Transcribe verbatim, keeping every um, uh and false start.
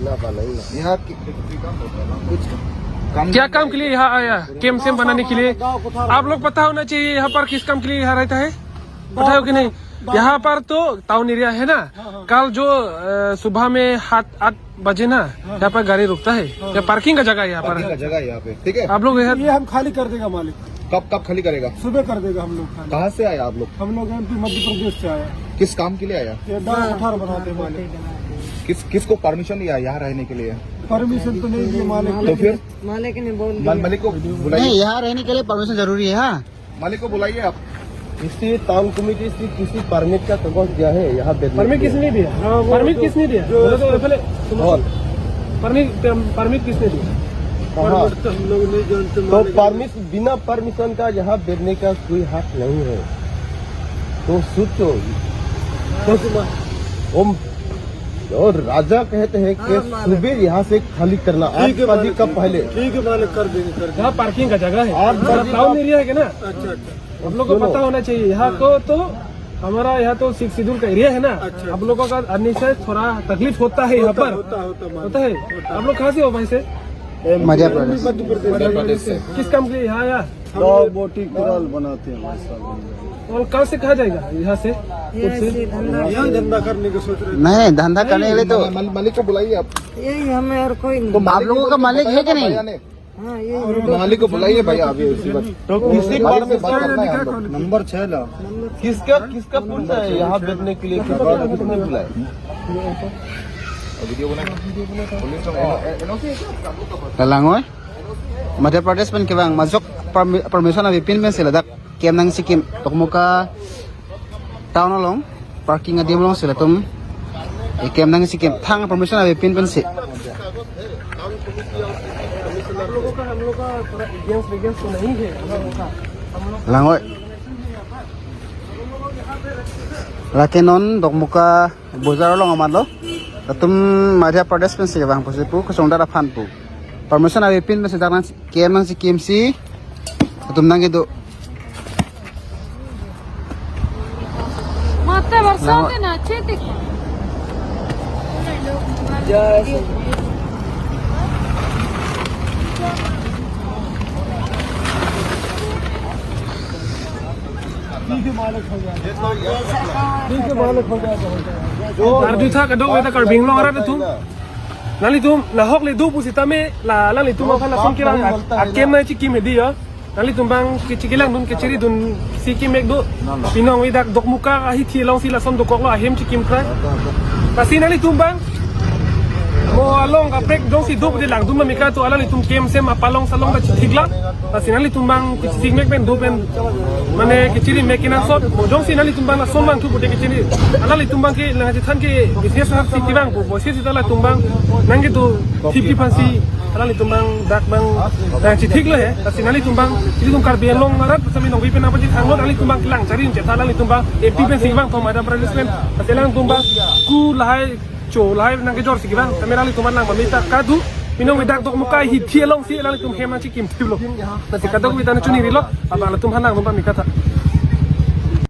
यहाँ कि-, कुछ काम क्या काम के लिए यहाँ आया? कैंप से बनाने के लिए। आप लोग पता होना चाहिए यहाँ पर किस काम के लिए यहाँ रहता है, पता हो कि नहीं? यहाँ पर तो टाउन एरिया है ना। हाँ, हाँ। कल जो, अ, सुबह में सात आठ बजे ना, हाँ। यहाँ पर गाड़ी रुकता है। हाँ। यहाँ पार्किंग का जगह है यहाँ पर। पार्किंग का जगह है यहाँ पे, ठीक है? आप लोग यहाँ ये हम खाली कर देगा मालिक। कब, कब खाली करेगा? सुबह कर देगा हम लोग खाली। कहाँ से आया आप लोग? हम लोग एमपी मध्य प्रदेश से आया। किस काम के लिए आया? ये दाल कोठार बनाते हैं मालिक। किस, किसको परमिशन लिया यहाँ रहने के लिए? परमिशन तो नहीं दिए मालिक। तो फिर? मालिक ने बोल मल-, दिया। मालिक को बुलाइए। नहीं, यहाँ रहने के लिए परमिशन जरूरी है, हाँ। मालिक को बुलाइए आप। इसी टाउन कमेटी से किसी परमिट का कागज दिया है यहाँ बैठने परमिट के लिए? किसने दिया? हाँ, वो परमिट जो, किसने दिया? जो बोलो तो, पहले तुम कौन? परमिट, परमिट किसने दिया? कहाँ? परमिट तो हम लोग नहीं जानते, तो मालिक। परमिट, बिना परमिशन का यहाँ बैठने का कोई हक नहीं है। तो सोचो, तो वो, और राजा कहते हैं कि हाँ, मालिक। सुबह यहाँ से खाली करना, आठ ठीक है, बजे मालिक, का ठीक है। पहले। ठीक है, मालिक, कर देंगे, कर देंगे। यहाँ पार्किंग का जगह है। आठ बजे टाउन का एरिया है क्या ना? अच्छा, अच्छा। आप लोग को सुनो। पता होना चाहिए, यहाँ को तो हमारा यहाँ तो सिक्स शेड्यूल का एरिया है ना। अच्छा। आप लोगों का आने से थोड़ा तकलीफ होता है यहाँ होता, पर। होता, होता, मालिक। होता है। होता। आप लोग कहाँ से हो भाई से? मध्य प्रदेश। मध्य प्रदेश से। किस काम के लिए यहाँ आया? हम लोग बोटिंग कुराल बनाते हैं भाई साहब। और कहाँ से कहाँ जाएगा यहाँ से? यहाँ से धंधा यहाँ धंधा करने को सोच रहे हैं। नहीं, धंधा करने के लिए तो माल-, मालिक को बुलाइए आप। यही हमें और कोई नहीं। तो आप लोगों का मालिक है कि नहीं? हाँ, ये मालिक को बुलाइए भैया, अभी उसी वक्त। तो किसी मालिक से बात करना है हम लोग। नंबर छह ला। किसका, किसका पूछता है यहाँ बैठने के लिए? किसने बुलाया? Langoi, Madhya Pradesh pen kevang majok permi-, permission avepin pensi ladak camp nangchikim Dokmoka town along parking adim alongsi latum, eh, camp nangchikim thang permission avepin pensi. Langoi. Lake non Dokmoka bojar along amat lo. Latum Madhya Pradesh pensi kevang pusi pu, kosong dara aphan pu. Permission avepin pensi dak nang camp nangchikimsi latum nangkedo. Mata barsat na, chetik. Arju tha kadokave ta Karbi Anglong arat atum. Nanglitum nahok le do pusitame la, nanglitum aphan lason kelang a, a camp nangchikim hedi ya. Nanglitum abang kechi kelangdun kechiridunsi kemek do. Pinong wi dak Dokmoka ahithi alongsi lason dokoklo, ahem chikim krai. Lasi nanglitum abang mo along kaprek jongsi do pute langdun ma mika to, alanglitum camp sem apalong salong ta chithiklang. Lasi nanglitum abang kechikmek pen do pen mane kechiri mek kenangsot. Mo jongsi nanglitum abang lason abang thu pute kechiri, alanglitum abang ke nangchethan ke business hapsi kevang pu, business sita latum abang nangkedo thip thip aphansi alanglitum abang dak abang nangchithiklo he. Lasi nanglitum abang, ilitum Karbi Anglong arat sami nongvi pen apachithang lo, nanglitum abang kelang chari chethan, nanglitum abang A P pensi kevang, thom Madhya Pradesh pen. Lasi nanglitum abang ku lahai cho lahai nangkejorsi kevang, tame nanglitum abang nang pamita kadu, pinong wi dak Dokmoka ahithi alongsi nanglitum hem nangchikim thiplo. Lasi kadokave ta nangchonirilo, abang latum aphan nangdun pamita tha.